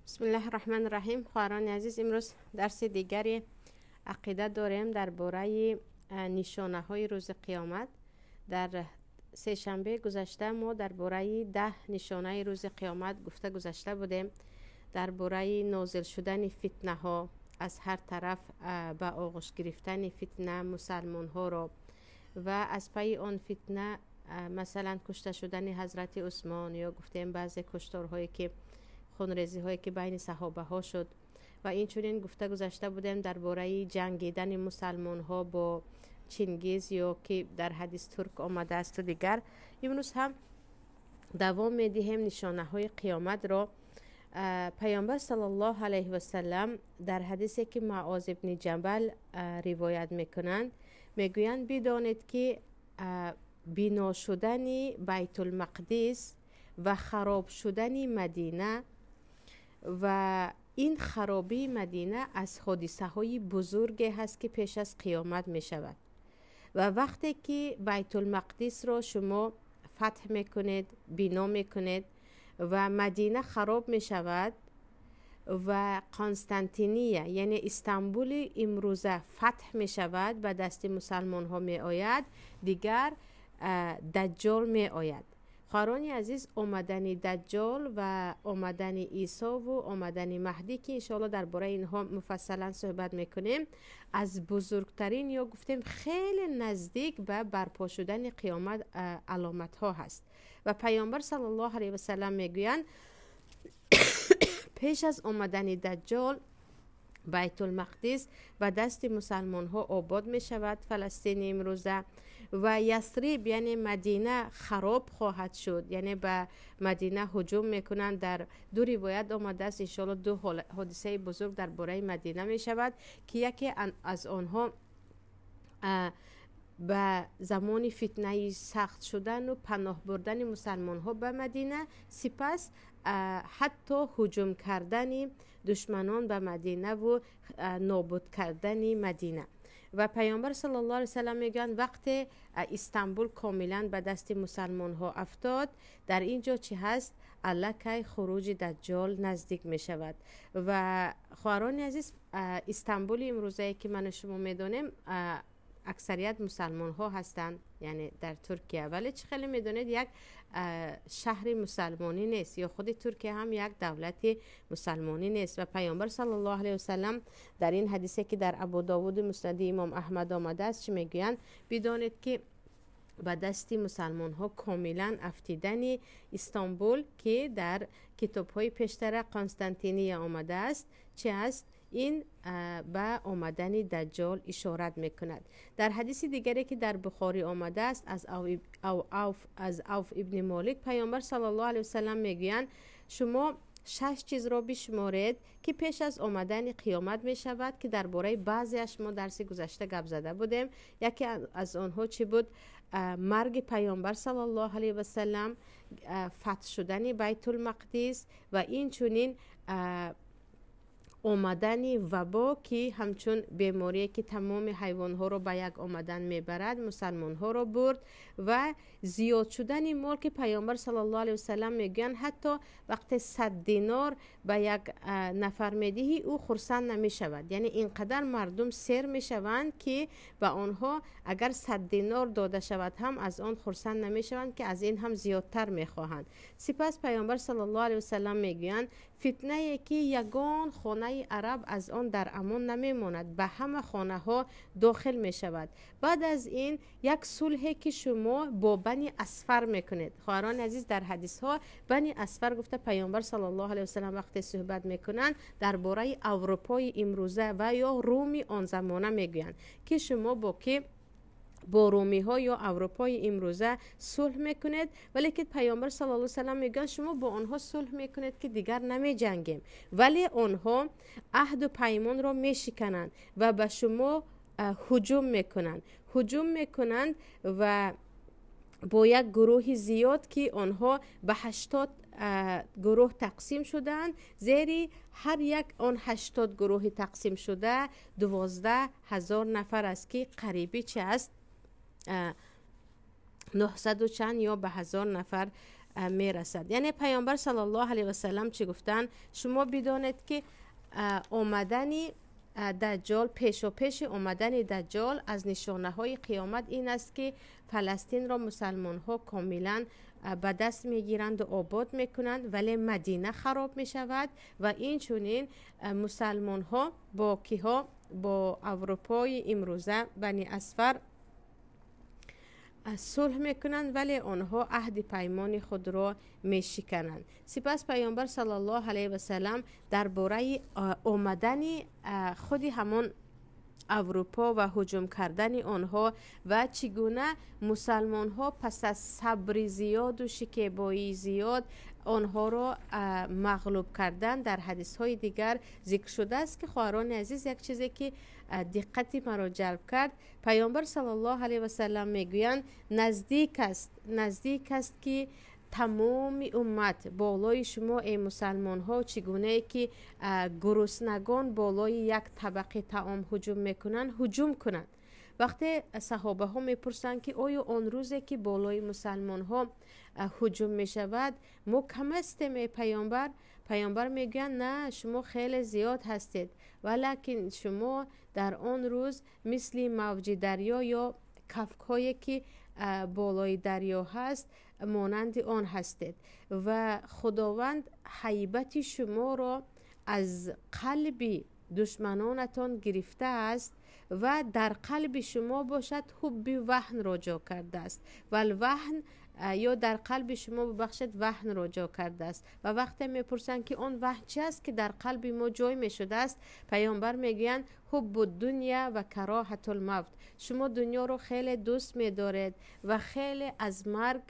بسم الله الرحمن الرحیم. خواهران عزیز، امروز درس دیگری عقیده داریم درباره نشانه های روز قیامت. در سه شنبه گذشته ما درباره 10 نشانه روز قیامت گفته گذشته بودیم، درباره نازل شدن فتنه ها از هر طرف، به آغوش گرفتن فتنه مسلمان ها را و از پی آن فتنه مثلا کشته شدن حضرت عثمان یا گفتیم بعضی کشتارهایی که خونریزی هایی که بین صحابه ها شد و این چنین گفته گذشته بودیم درباره جنگیدن مسلمان ها با چنگیز یا که در حدیث ترک آمده است و دیگر. امروز هم دوام میدهیم نشانه های قیامت را. پیامبر صلی الله علیه و سلم در حدیثی که معاذ ابن جبل روایت میکنند میگویند بدانید که بنا شدن بیت المقدس و خراب شدن مدینه و این خرابی مدینه از حادثه های بزرگ هست که پیش از قیامت می شود. و وقتی که بیت المقدس را شما فتح میکنید، بنا میکنید و مدینه خراب می شود و قسطنطینیه یعنی استانبول امروزه فتح می شود، به دست مسلمان ها می آید، دیگر دجال می آید. خواهران عزیز، آمدن دجال و آمدن عیسی و آمدن مهدی که انشاءالله درباره اینها مفصلا صحبت میکنیم، از بزرگترین یا گفتیم خیلی نزدیک به برپا شدن قیامت علامت ها هست. و پیامبر صلی الله علیه و سلم میگویند پیش از آمدن دجال بیت المقدس و دست مسلمان ها آباد می شود، فلسطین امروزه، و یثرب یعنی مدینه خراب خواهد شد، یعنی به مدینه هجوم میکنند. در دو روایت آمده است، انشاءالله دو حادثه بزرگ درباره مدینه می شود که یکی از آنها به زمان فتنه سخت شدن و پناه بردن مسلمان ها به مدینه، سپس حتی هجوم کردن دشمنان به مدینه و نابود کردن مدینه. و پیامبر صلی الله علیه و سلم میگن وقتی استانبول کاملا به دست مسلمان ها افتاد، در اینجا چی هست؟ الکی خروج دجال نزدیک می شود. و خواهران عزیز، استانبول امروزه که من و شما میدانیم اکثریت مسلمان ها هستند، یعنی در ترکیه، ولی چه خیلی میدونید یک شهر مسلمانی نیست یا خود ترکیه هم یک دولت مسلمانی نیست. و پیامبر صلی الله علیه و سلم در این حدیثی که در ابو داود مسند امام احمد آمده است چی میگویند؟ بدانید که به دست مسلمان ها کاملا افتیدن استانبول که در کتاب های پیشتر قسطنطینیه آمده است چه است؟ این به آمدن دجال اشارت میکند. در حدیث دیگری که در بخاری آمده است از عوف ابن مالک، پیامبر صلی الله علیه و سلم میگویند شما 6 چیز را بشمارید که پیش از آمدن قیامت می شود، که درباره بعضیش ما درس گذشته گپ زده بودیم. یکی از آنها چی بود؟ مرگ پیامبر صلی الله علیه و سلم، فتح شدن بیت المقدس و این چنین آمدن وبا که همچون بیماری که تمام حیوانها رو به یک آمدن میبرد مسلمان ها رو برد، و زیاد شدن مال که پیامبر صلی الله علیه و سلم میگن حتی وقتی 100 دینار به یک نفر میدهی او خرسند نمیشود، یعنی اینقدر مردم سیر میشوند که به آنها اگر 100 دینار داده شود هم از آن خرسند نمیشوند که از این هم زیادتر میخواهند. سپس پیامبر صلی الله علیه و سلم میگویند فتنه که یگان خانه عرب از آن در امان نمیماند، به همه خانه ها داخل می شود. بعد از این یک صلحی که شما با بنی اصفر میکنید. خواهران عزیز، در حدیث ها بنی اصفر گفته پیامبر صلی الله علیه و سلم وقتی صحبت میکنند درباره اروپای امروزه و یا رومی آن زمانه میگویند که شما با که با رومی ها یا اروپای امروزه صلح میکنید، ولی که پیامبر صلی الله علیه و سلم میگن شما با آنها صلح میکنید که دیگر نمی جنگیم، ولی آنها عهد و پیمان را میشکنند و به شما هجوم میکنند، و با یک گروه زیاد که آنها به 80 گروه تقسیم شدند، زیر هر یک آن 80 گروه تقسیم شده 12,000 نفر است که قریبی چه است 900 و چند یا به 1000 نفر мерасад. Яъне Паёмбар саллаллоҳу алайҳи васаллам чӣ гуфтанд? Шумо бидонед, ки омадани Даҷҷол, пешопеши омадани Даҷҷол аз нишонаҳои қиёмат ин аст, ки Фаластинро мусалмонҳо комилан ба даст мегиранду обод мекунанд, вале Мадина хароб мешавад ва инчунин мусалмонҳо бо киҳо, бо Аврупои имрӯза, Бани Асфар сулҳ мекунанд, вале онҳо аҳди паймони худро мешикананд. Сипас Паёмбар саллаллоҳу алайҳи васаллам дар бораи омадани худи ҳамон Аврупо ва ҳуҷум кардани онҳо ва чӣ гуна мусалмонҳо пас аз сабри зиёду шикебоии зиёд онҳоро мағлуб кардан дар ҳадисҳои дигар зикр шудааст, ки, хоҳарони азиз, як чизе ки диққати маро ҷалб кард, Паёмбар саллаллоҳу алайҳи васаллам мегӯянд: наздик аст, наздик аст, ки тамоми уммат болои шумо, эй мусалмонҳо, чӣ гунае ки гуруснагон болои як табақи таом ҳуҷум мекунанд, ҳуҷум кунанд. Вақте саҳобаҳо мепурсанд, ки оё он рӯзе ки болои мусалмонҳо ҳуҷум мешавад, мо кам ҳастем, эй Паёмбар? Паёмбар мегӯянд: на, шумо хеле зиёд ҳастед, валакин шумо дар он рӯз мисли мавҷи дарё ё кафкҳое ки болои дарё ҳаст, монанди он ҳастед ва Худованд ҳайбати шуморо аз қалби душманонатон гирифтааст ва дар қалби шумо бошад ҳубби ваҳнро ҷо кардааст, валваҳн, ё дар қалби шумо, бубахшед, ваҳнро ҷо кардааст. Ва вақте мепурсанд, ки он ваҳн чи аст, ки дар қалби мо ҷой мешудааст, Паёмбар мегӯянд: ҳуббу дунья ва кароҳатул мавт. Шумо дунёро хеле дӯст медоред ва хеле аз марг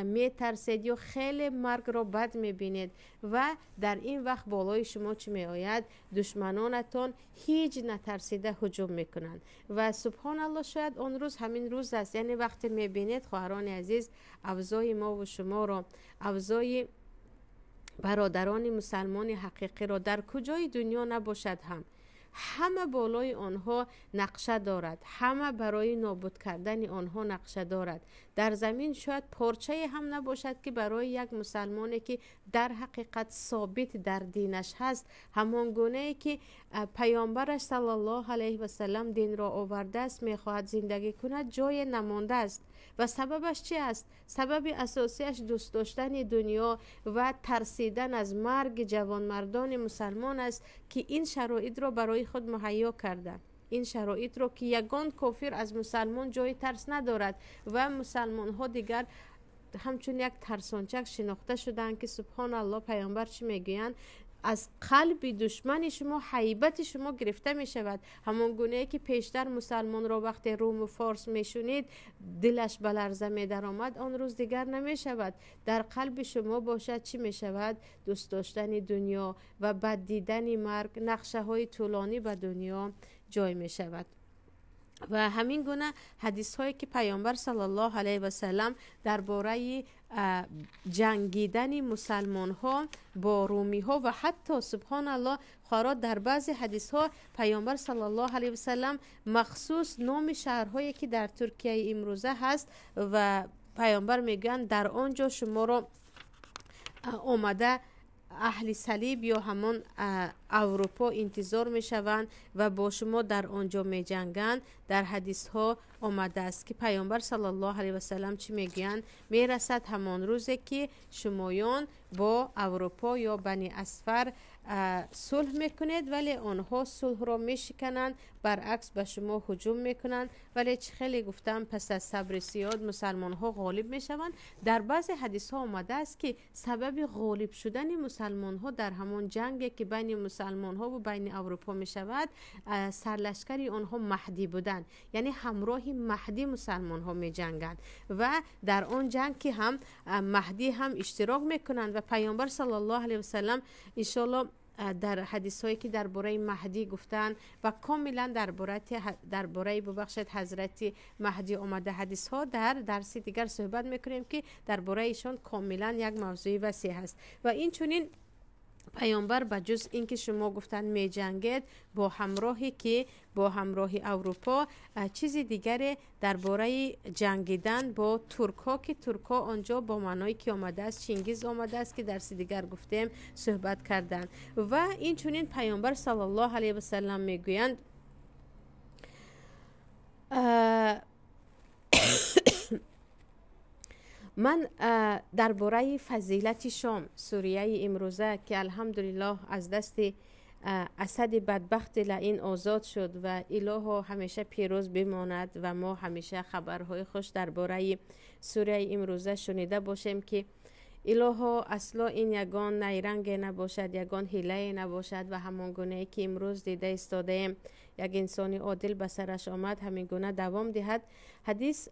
метарсед ё хеле маргро бад мебинед ва дар ин вақт болои шумо чӣ меояд? Душманонатон ҳеҷ натарсида ҳуҷум мекунанд. Ва субҳоналлоҳ, шояд он рӯз ҳамин рӯз аст. Яъне вақте мебинед, хоҳарони азиз, авзои мову шуморо, авзои бародарони мусалмони ҳақиқиро дар куҷои дунё набошад ҳам, ҳама болои онҳо нақша дорад, ҳама барои нобуд кардани онҳо нақша дорад. Дар замин шояд порчае ҳам набошад, ки барои як мусалмоне, ки дар ҳақиқат собит дар динаш ҳаст, ҳамон гунае ки Паёмбараш саллаллоҳу алайҳи васаллам динро овардааст, мехоҳад зиндагӣ кунад, ҷое намондааст. Ва сабабаш чи аст? Сабаби асосиаш дӯст доштани дунё ва тарсидан аз марги ҷавонмардони мусалмон аст, ки ин шароитро барои худ муҳайё карданд, ин шароитро, ки ягон кофир аз мусалмон ҷои тарс надорад ва мусалмонҳо дигар ҳамчун як тарсончак шинохта шуданд, ки субҳоналлоҳ, Паёмбар чӣ мегӯянд? Аз қалби душмани шумо ҳайбати шумо гирифта мешавад. Ҳамон гунае ки пештар мусалмонро вақте руму форс мешунид, дилаш ба ларза медаромад, он рӯз дигар намешавад. Дар қалби шумо бошад чӣ мешавад? Дӯст доштани дунё ва бад дидани марг, нақшаҳои тӯлонӣ ба дунё ҷой мешавад. Ва ҳамин гуна ҳадисҳое ки Паёмбар саллаллоҳу алайҳи васаллам дар бораи ҷангидани мусалмонҳо бо румиҳо ва ҳатто, субҳоналлоҳ, хоҳарот, дар баъзе ҳадисҳо Паёмбар саллаллоҳу алайҳи васаллам махсус номи шаҳрҳое ки дар Туркияи имрӯза ҳаст ва Паёмбар мегӯянд, дар он ҷо шуморо омада аҳли салиб ё ҳамон Аврупо интизор мешаванд ва бо шумо дар он ҷо меҷанганд. Дар ҳадисҳо омадааст, ки Паёмбар саллаллоҳу алайҳи васаллам чӣ мегӯянд? Мерасад ҳамон рӯзе, ки шумоён бо Аврупо ё Бани Асфар сулҳ мекунед, вале онҳо сулҳро мешикананд, баръакс ба шумо ҳуҷум мекунанд. Вале чӣ хеле гуфтам, пас аз сабри зиёд мусалмонҳо ғолиб мешаванд. Дар баъзе ҳадисҳо омадааст, ки сабаби ғолиб шудани мусалмонҳо дар ҳамон ҷанге, ки байни мусалмонҳо ва байни Аврупо мешавад, сарлашкари онҳо Маҳдӣ буданд, яъне ҳамроҳи Маҳдӣ мусалмонҳо меҷанганд ва дар он ҷанг ки ҳам Маҳдӣ ҳам иштирок мекунанд. Ва Паёмбар саллаллоҳу алайҳи васаллам, иншоаллоҳ, дар ҳадисҳое ки дар бораи Маҳдӣ гуфтанд ва комилан дар бораи, бубахшед, ҳазрати Маҳдӣ омада ҳадисҳо, дар дарси дигар суҳбат мекунем, ки дар бораи ишон комилан як мавзӯи васеъ ҳаст. Ва инчунин Паёмбар ба ҷуз ин ки шумо гуфтанд меҷангед бо ҳамроҳе ки бо ҳамроҳи Аврупо, чизи дигаре дар бораи ҷангидан бо туркҳо, ки туркҳо онҷо бо маъное ки омадааст, Чингиз омадааст, ки дарси дигар гуфтем, суҳбат карданд. Ва инчунин Паёмбар саллаллоҳу алайҳи васаллам мегӯянд: ман дар бораи фазилати Шом, Сурияи имрӯза, ки алҳамдулиллоҳ аз дасти Асади бадбахти лаин озод шуд ва илоҳо ҳамеша пирӯз бимонад ва мо ҳамеша хабарҳои хуш дар бораи Сурияи имрӯза шунида бошем, ки илоҳо асло ин ягон найранге набошад, ягон ҳилае набошад ва ҳамон гунае ки имрӯз дида истодаем, як инсони одил ба сараш омад, ҳамин гуна давом диҳад. Ҳадис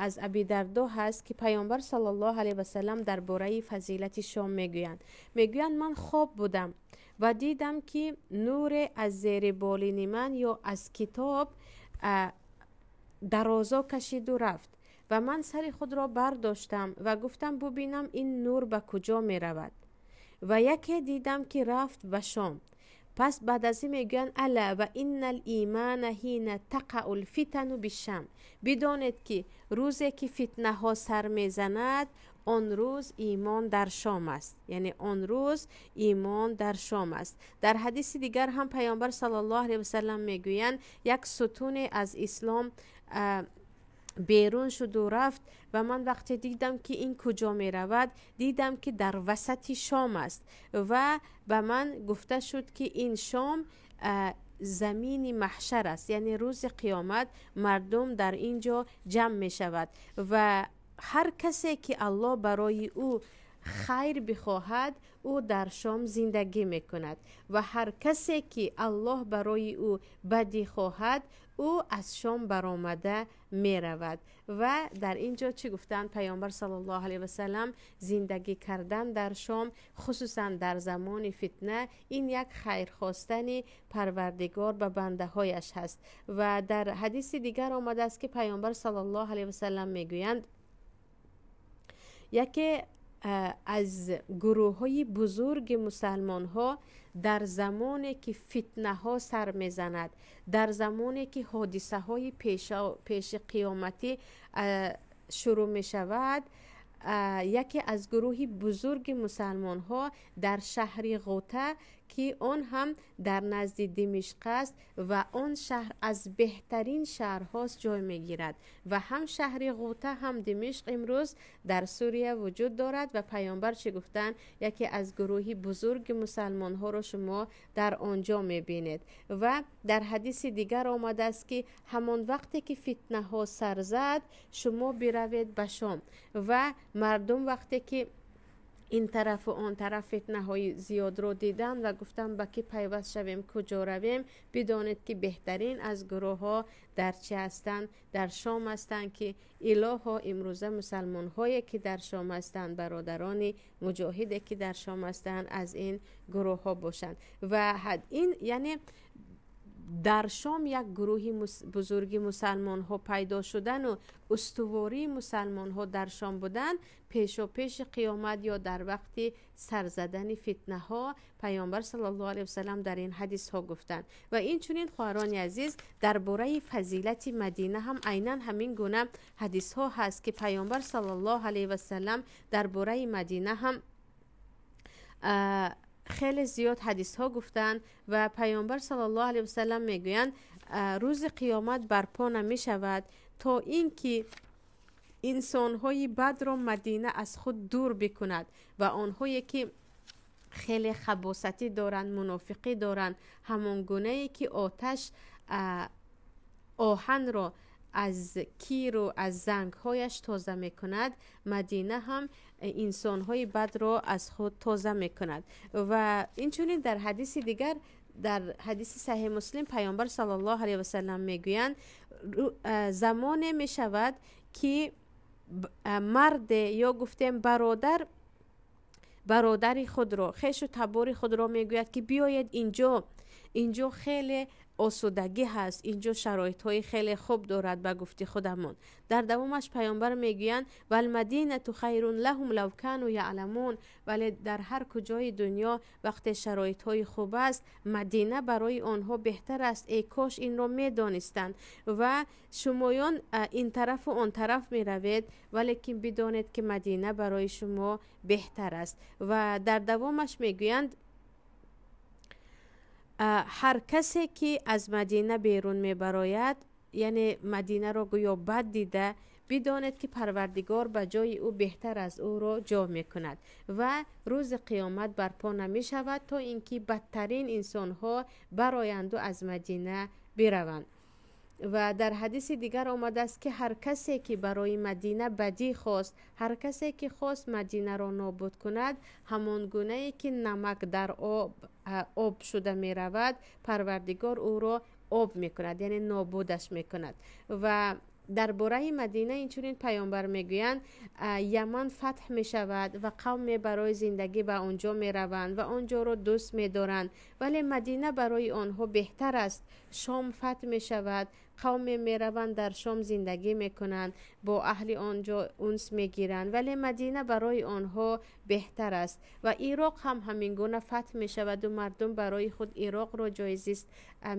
аз Аби Дардо ҳаст, ки Паёмбар саллаллоҳу алайҳи васаллам дар бораи фазилати Шом мегӯянд. Мегӯянд: ман хоб будам ва дидам, ки нуре аз зери болини ман ё аз китоб дарозо кашиду рафт ва ман сари худро бардоштам ва гуфтам: бубинам, ин нур ба куҷо меравад? Ва яке дидам, ки рафт ба Шом. Пас баъд аз ин мегӯянд: ала ва инна лимана ҳина тақау лфитану бишам. Бидонед, ки рӯзе ки фитнаҳо сар мезанад, он рӯз имон дар Шом аст, яъне он рӯз имон дар Шом аст. Дар ҳадиси дигар ҳам Паёмбар саллаллоҳу алайҳи васаллам мегӯянд: як сутуне аз ислом берун шуду рафт ва ман вақте дидам, ки ин куҷо меравад, дидам, ки дар васати Шом аст ва ба ман гуфта шуд, ки ин Шом замини маҳшар аст, яъне рӯзи қиёмат мардум дар ин ҷо ҷамъ мешавад ва ҳар касе ки Аллоҳ барои ӯ хайр бихоҳад, ӯ дар Шом зиндагӣ мекунад ва ҳар касе ки Аллоҳ барои ӯ бадӣ хоҳад, ӯ аз Шом баромада меравад. Ва дар ин ҷо чӣ гуфтанд Паёмбар саллаллоҳу алайҳи васаллам? Зиндагӣ кардан дар Шом, хусусан дар замони фитна, ин як хайрхостани Парвардигор ба бандаҳояш ҳаст. Ва дар ҳадиси дигар омадааст, ки Паёмбар саллаллоҳу алайҳи васаллам мегӯянд: яке аз гурӯҳҳои бузурги мусалмонҳо дар замоне ки фитнаҳо сар мезанад, дар замоне ки ҳодисаҳои пеши қиёматӣ шурӯъ мешавад, яке аз гурӯҳи бузурги мусалмонҳо дар шаҳри Ғута, ки он ҳам дар назди Димишқ аст ва он шаҳр аз беҳтарин шаҳрҳост ҷой мегирад, ва ҳам шаҳри Ғута, ҳам Димишқ имрӯз дар Сурия вуҷуд дорад. Ва Паёмбар чӣ гуфтанд? Яке аз гурӯҳи бузурги мусалмонҳоро шумо дар он ҷо мебинед. Ва дар ҳадиси дигар омадааст, ки ҳамон вақте ки фитнаҳо сар зад, шумо биравед ба Шом. Ва мардум вақте ки ин тарафу он тараф фитнаҳои зиёдро диданд ва гуфтанд: ба кӣ пайваст шавем, куҷо равем? Бидонед, ки беҳтарин аз гурӯҳҳо дар чӣ ҳастанд? Дар Шом ҳастанд, ки илоҳо имрӯза мусалмонҳое ки дар Шом ҳастанд, бародарони муҷоҳиде ки дар Шом ҳастанд, аз ин гурӯҳҳо бошанд. Ва ин яъне дар Шом як гурӯҳи бузурги мусалмонҳо пайдо шудану устувории мусалмонҳо дар Шом будан пешопеши қиёмат ё дар вақти сарзадани фитнаҳо Паёмбар саллаллоҳу алайҳи васаллам дар ин ҳадисҳо гуфтанд. Ва инчунин, хоҳарони азиз, дар бораи фазилати Мадина ҳам айнан ҳамин гуна ҳадисҳо ҳаст, ки Паёмбар саллаллоҳу алайҳи васаллам дар бораи Мадина ҳам хеле зиёд ҳадисҳо гуфтанд. Ва Паёмбар саллаллоҳу алайҳи васаллам мегӯянд: рӯзи қиёмат барпо намешавад, то ин ки инсонҳои бадро Мадина аз худ дур бикунад ва онҳое ки хеле хабосатӣ доранд, мунофиқӣ доранд, ҳамон гунае ки оташ оҳанро аз киру аз зангҳояш тоза мекунад, Мадина ҳам инсонҳои бадро аз худ тоза мекунад. Ва инчунин дар ҳадиси дигар, дар ҳадиси Саҳеҳ Муслим, Паёмбар саллаллоҳу алайҳи васаллам мегӯянд: замоне мешавад, ки марде ё гуфтем бародар бародари худро, хешу табори худро мегӯяд, ки биёед инҷо. Инҷо хеле осудагӣ ҳаст, инҷо шароитҳои хеле хуб дорад ба гуфти худамон. Дар давомаш паёмбар мегӯянд: валмадинату хайрун лаҳум лав кану яъламун. Вале дар ҳар куҷои дунё вақте шароитҳои хуб аст, Мадина барои онҳо беҳтар аст. Эй кош инро медонистанд. Ва шумоён ин тарафу он тараф меравед, валекин бидонед, ки Мадина барои шумо беҳтар аст. Ва дар давомаш мегӯянд: ҳар касе ки аз Мадина берун мебарояд, яъне Мадинаро гӯё бад дида, бидонед, ки Парвардигор ба ҷои ӯ беҳтар аз ӯро ҷо мекунад. Ва рӯзи қиёмат барпо намешавад, то ин ки бадтарин инсонҳо бароянду аз Мадина бираванд. Ва дар ҳадиси дигар омадааст, ки ҳар касе ки барои Мадина бадӣ хост, ҳар касе ки хост Мадинаро нобуд кунад, ҳамон гунае ки намак дар об об шуда меравад, Парвардигор ӯро об мекунад, яъне нобудаш мекунад. Ва дар бораи Мадина инчунин паёмбар мегӯянд: Яман фатҳ мешавад ва қавме барои зиндагӣ ба он ҷо мераванд ва он ҷоро дӯст медоранд, вале Мадина барои онҳо беҳтар аст. Шом фатҳ мешавад, қавме мераванд, дар Шом зиндагӣ мекунанд, бо аҳли он ҷо унс мегиранд, вале Мадина барои онҳо беҳтар аст. Ва Ироқ ҳам ҳамин гуна фатҳ мешаваду мардум барои худ Ироқро ҷои зист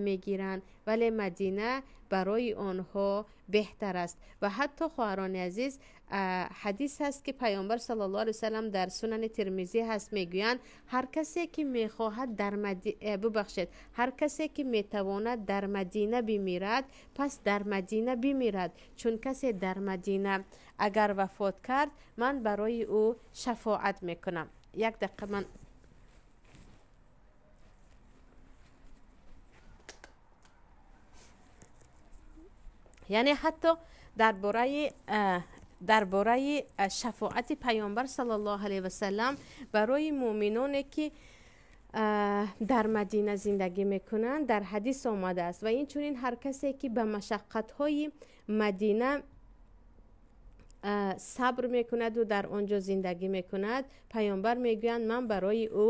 мегиранд, вале Мадина барои онҳо беҳтар аст. Ва ҳатто, хоҳарони азиз, ҳадис ҳаст, ки паёмбар саллаллоҳу алайҳи васаллам дар Сунани Термизӣ ҳаст, мегӯянд: ҳар касе ки мехоҳад дар бубахшед, ҳар касе ки метавонад дар Мадина бимирад, пас дар Мадина бимирад, чун касе дар Мадина агар вафот кард, ман барои ӯ шафоат мекунам. Як дақиқа, ман яъне ҳатто дар бораи шафоати паёмбар саллаллоҳу алайҳи васаллам барои муъминоне, ки дар Мадина зиндагӣ мекунанд, дар ҳадис омадааст. Ва инчунин ҳар касе ки ба машаққатҳои Мадина сабр мекунаду дар он ҷо зиндагӣ мекунад, паёмбар мегӯянд: ман барои ӯ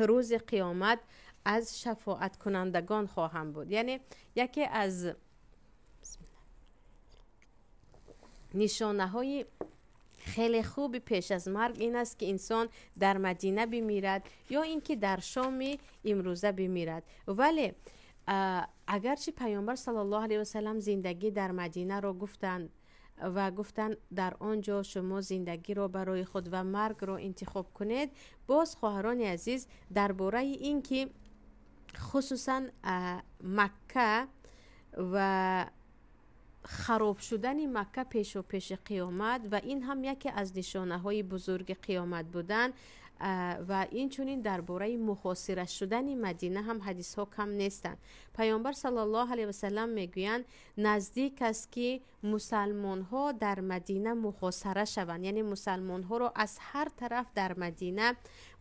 рӯзи қиёмат аз шафоаткунандагон хоҳам буд. Яъне яке аз нишонаҳои хеле хуби пеш аз марг ин аст, ки инсон дар Мадина бимирад ё ин ки дар Шоми имрӯза бимирад. Вале агарчи паёмбар саллаллоҳу алайҳи васаллам зиндагӣ дар Мадинаро гуфтанд ва гуфтанд: дар он ҷо шумо зиндагиро барои худ ва маргро интихоб кунед, боз, хоҳарони азиз, дар бораи ин ки хусусан Макка ва хароб шудани Макка пешу пеши қиёмат, ва ин ҳам яке аз нишонаҳои бузурги қиёмат будан, ва инчунин дар бораи муҳосира шудани Мадина ҳам ҳадисҳо кам нестанд. Паёмбар саллаллоҳу алайҳи васаллам мегӯянд: наздик аст, ки мусалмонҳо дар Мадина муҳосара шаванд, яъне мусалмонҳоро аз ҳар тараф дар Мадина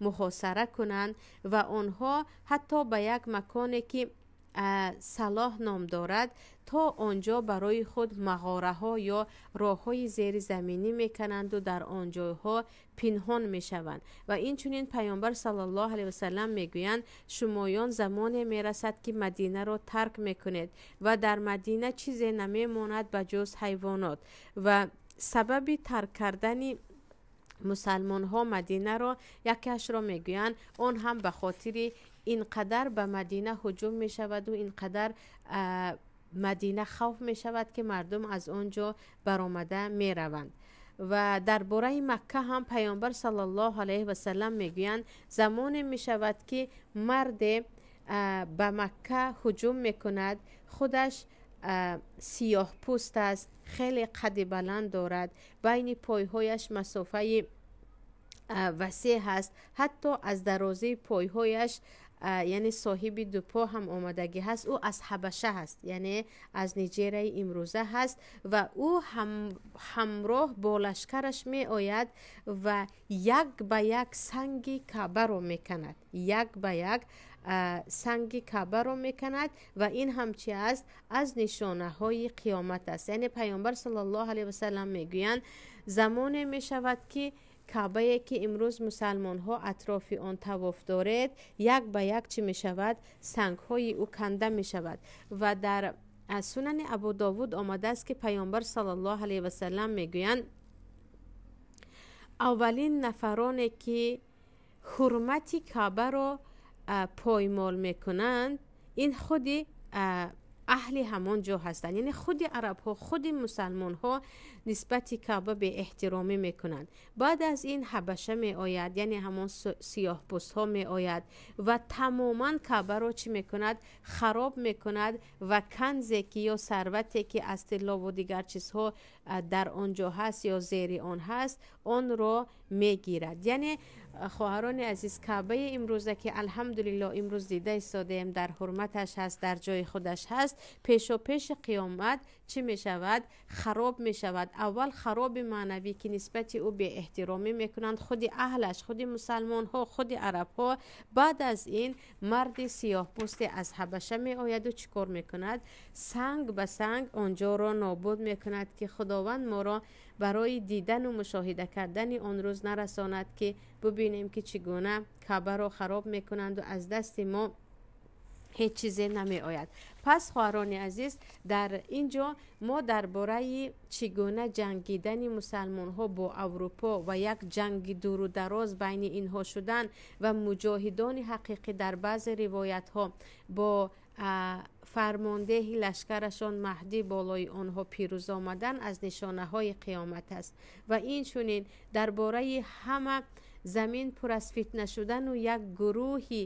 муҳосара кунанд ва онҳо ҳатто ба як маконе, ки Салоҳ ном дорад, то он ҷо барои худ мағораҳо ё роҳҳои зеризаминӣ мекунанду дар он ҷойҳо пинҳон мешаванд. Ва инчунин паёмбар саллаллоҳу алайҳи васаллам мегӯянд: шумоён замоне мерасад, ки Мадинаро тарк мекунед ва дар Мадина чизе намемонад ба ҷуз ҳайвонот. Ва сабаби тарк кардани мусалмонҳо Мадинаро якеашро мегӯянд, он ҳам ба хотири ин қадар ба Мадина ҳуҷум мешаваду ин қадар Мадина хавф мешавад, ки мардум аз он ҷо баромада мераванд. Ва дар бораи Макка ҳам паёмбар саллаллоҳу алайҳи васаллам мегӯянд: замоне мешавад, ки марде ба Макка ҳуҷум мекунад, худаш сиёҳпӯст аст, хеле қади баланд дорад, байни пойҳояш масофаи васеъ ҳаст, ҳатто аз дарозии пойҳояш, яъне соҳиби дупо ҳам омадагӣ ҳаст. Ӯ аз Ҳабаша ҳаст, яъне аз Ниҷерияи имрӯза ҳаст, ва ӯ ҳамроҳ бо лашкараш меояд ва як ба як санги Каъбаро меканад, як ба як санги Каъбаро меканад. Ва ин ҳам чи аст? Аз нишонаҳои қиёмат аст. Яъне паёмбар саллаллоҳу алайҳи васаллам мегӯянд: замоне мешавад, ки Каъбае ки имрӯз мусалмонҳо атрофи он тавоф доред, як ба як чӣ мешавад? Сангҳои ӯ канда мешавад. Ва дар Сунани Абу Довуд омадааст, ки Паёмбар саллаллоҳу алайҳи васаллам мегӯянд: аввалин нафароне ки ҳурмати Каъбаро поймол мекунанд, ин худи аҳли ҳамон ҷо ҳастанд, яъне худи арабҳо, худи мусалмонҳо нисбати Каъба беэҳтиромӣ мекунанд. Баъд аз ин ҳабаша меояд, яъне ҳамон сиёҳпӯстҳо меояд ва тамоман Каъбаро чӣ мекунад? Хароб мекунад ва канзе ки ё сарвате ки аз тиллову дигар чизҳо дар он ҷо ҳаст ё зери он ҳаст, онро мегирад. Яъне, хоҳарони азиз, Каъбаи имрӯза ки алҳамдулилло имрӯз дида истодаем, дар ҳурматаш ҳаст, дар ҷои худаш ҳаст, пешопеши қиёмат чӣ мешавад? Хароб мешавад. Аввал хароби маънавӣ, ки нисбати ӯ беэҳтиромӣ мекунанд худи аҳлаш, худи мусалмонҳо, худи арабҳо. Баъд аз ин марди сиёҳпӯсте аз ҳабаша меояду чӣ кор мекунад? Санг ба санг он ҷоро нобуд мекунад, ки Худованд моро барои дидану мушоҳида кардани он рӯз нарасонад, ки бубинем, ки чӣ гуна Каъбаро хароб мекунанду аз дасти мо ҳеҷ чизе намеояд. Пас, хоҳарони азиз, дар ин ҷо мо дар бораи чӣ гуна ҷангидани мусалмонҳо бо Аврупо ва як ҷанги дуру дароз байни инҳо шудан ва муҷоҳидони ҳақиқӣ дар баъзе ривоятҳо бо фармондеҳи лашкарашон Маҳдӣ болои онҳо пирӯз омадан аз нишонаҳои қиёмат аст. Ва инчунин дар бораи ҳама замин пур аз фитна шудану як гурӯҳи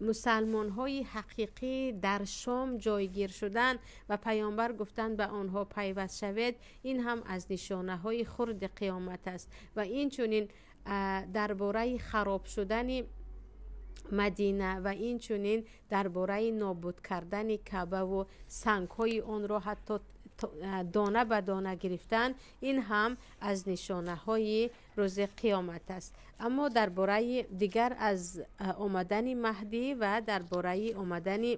мусалмонҳои ҳақиқӣ дар Шом ҷойгир шудан ва Паёмбар гуфтанд: ба онҳо пайваст шавед, ин ҳам аз нишонаҳои хурди қиёмат аст. Ва инчунин дар бораи хароб шудани Мадина ва инчунин дар бораи нобуд кардани Каъбаву сангҳои онро ҳатто дона ба дона гирифтан, ин ҳам аз нишонаҳои рӯзи қиёмат аст. Аммо дар бораи дигар аз омадани Маҳдӣ ва дар бораи омадани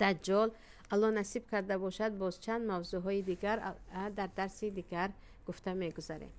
Даҷҷол, Аллоҳ насиб карда бошад, боз чанд мавзӯъҳои дигар дар дарси дигар гуфта мегузарем.